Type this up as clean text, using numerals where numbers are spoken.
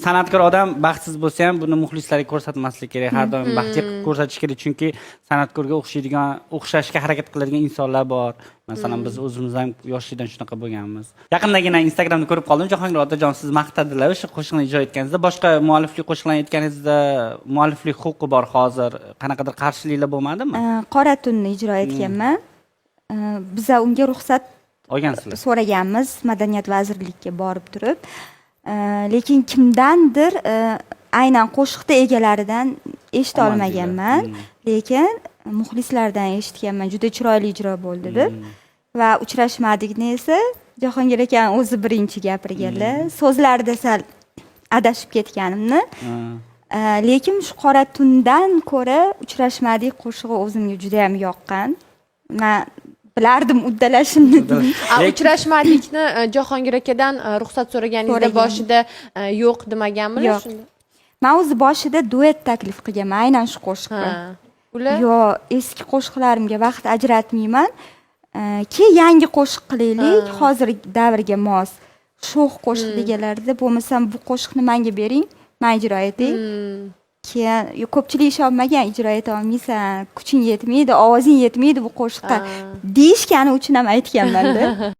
San'atkor odam baxtsiz bo'lsa ham, buni muxlislarga ko'rsatmaslik kerak, har doim baxtli qilib ko'rsatish kerak, chunki san'atkorga o'xshaydigan, o'xshashga harakat qiladigan insonlar bor. Masalan, biz o'zimiz ham yoshlikdan shunaqa bo'lganmiz. Yaqindagina Instagramda ko'rib qoldim, Jahongir Otajon siz maqtadilar o'sha qo'shiqni ijro etganingizda. Boshqa mualliflik qo'shiqlarni aytganingizda mualliflik huquqi bor hozir, qanaqadir qarshiliklar bo'lmadimi? Qora tunni ijro etganman. Biza unga ruxsat olgansizlar? so'raganmiz Madaniyat vazirligiga borib turib. Lekin kimdandir aynan qo'shiqni egalaridan eshita olmaganman, lekin muxlislardan eshitganman, juda chiroyli ijro bo'ldi deb. Va "Uchrashmadikni" esa Jahongir akani o'zi birinchi gapirganlar, so'zlarida sal adashib ketganimni. Lekin shu "Qora tundan" ko'ra "Uchrashmadik" qo'shig'i o'zimga juda yam yoqqan. Man bilardim uddalashimni. A "Uchrashmadikni" Jahongir akadan ruxsat so'raganingizda So'ragan. boshida yo'q demaganmilar Yo'q. shunda? Man o'zi boshida duet taklif qilganman aynan shu qo'shiqqa. Ha, ular Yo'q, eski qo'shiqlarimga vaqt ajratmayman, keyin yangi qo'shiq qilaylik, hozirgi davrga mos sho'x qo'shiq deganlarida, bo'lmasam bu qo'shiqni manga bering, man ijro etay. Keyin ko'pchilik ishonmagan, ijro eta olmaysan, kuching yetmaydi, ovozing yetmaydi bu qo'shiqqa deyishgani uchun ham aytganmanda.